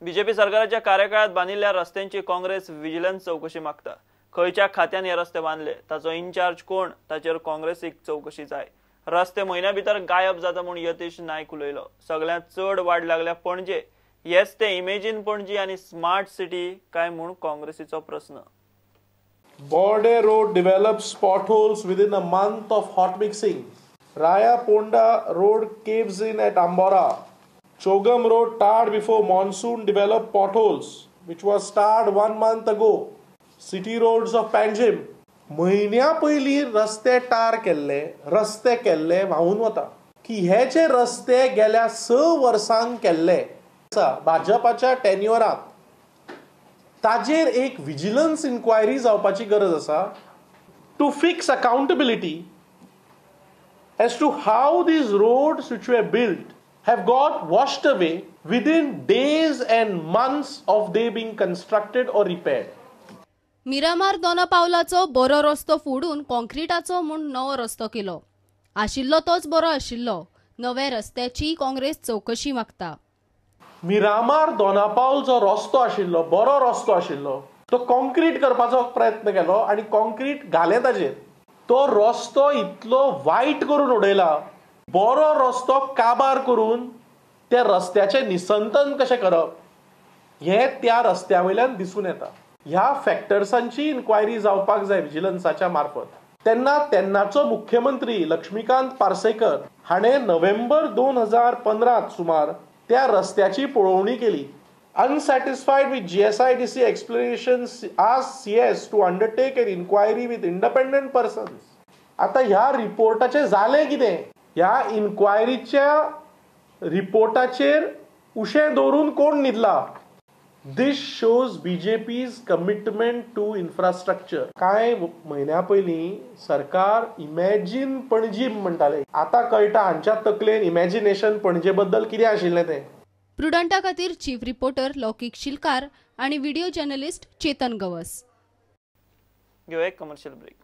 BJP सरकाराच्या कार्यकाळात बांदिल्ल्या रस्त्यांची काँग्रेस विजिलन्स चवकशी मागता. खंयच्या खात्यान हे रस्ते बांदले, ताचो इन्चार्ज कोण, ताचेर काँग्रेसीक चवकशी जाय. रस्ते म्हयन्या भितर गायब जाता म्हूण यतीश नायक उलयलो. सगळ्यांत चड वाड लागल्या पणजे. हेच ते इमेजीन पणजी आनी स्मार्ट सिटी काय म्हूण काँग्रेसीचो प्रस्न. Borde Road develops potholes within a month of hot mixing. Raya Ponda Road caves in at Ambora. Chogam Road tarred before monsoon developed potholes, which was tarred 1 month ago. City roads of Panjim. म्हयन्या पयलीं रस्ते tar केल्ले, रस्ते केल्ले व्हांवून वता. की हे जे रस्ते गेल्या 6 वर्सांक केल्ले भाजपाच्या टेन्युअरांत, ताजेर एक विजिलन्स इन्क्वायरी जावपाची गरज आसा to fix accountability as to how these roads which were built have got washed away within days and months of they being constructed or repaired. Miramar Dona पावलाचो बरो रस्तो फोडून कॉन्क्रिटाचो म्हूण नवो रस्तो केलो. आशिल्लो तोच बरो आशिल्लो. नव्या रस्त्याची काँग्रेस चवकशी मागता. मिरामार दोना पावल जो रस्तो आशिल्लो, बरो रस्तो आशिल्लो, तो कॉन्क्रीट करपाचो प्रयत्न केलो आनी कॉन्क्रीट घालें ताजेर. तो रस्तो इतलो वायट करून उडयला. बरो रस्तो काबार करून त्या रस्त्याचें निसंतन कशें करप हें त्या रस्त्या वयल्यान दिसून येता. ह्या फॅक्टर्सांची इन्क्वायरी जावपाक जाय विजिलन्साच्या मार्फत. तेन्ना तेन्नाचो मुख्यमंत्री लक्ष्मीकांत पार्सेकर हाणें नोव्हेंबर 2015 सुमार त्या रस्त्याची पळोवणी केली. Unsatisfied with GSIDC explanations, asked CS to undertake an inquiry with independent persons. आता ह्या रिपोर्टाचें जालें कितें? ह्या इन्क्वायरीच्या रिपोर्टाचेर उशें दवरून कोण न्हिदला? This shows BJP's commitment to infrastructure. कांय म्हयन्या पयलीं सरकार इमॅजीन पणजी म्हणटाले. आतां कळटा हांच्या तकलेन इमॅजिनेशन पणजे बद्दल कितें आशिल्लें तें. प्रुडंटा खातीर चीफ रिपोर्टर लौकिक शिलकार आणि व्हिडिओ जर्नलिस्ट चेतन गवस. घेवया एक कमर्शियल ब्रेक.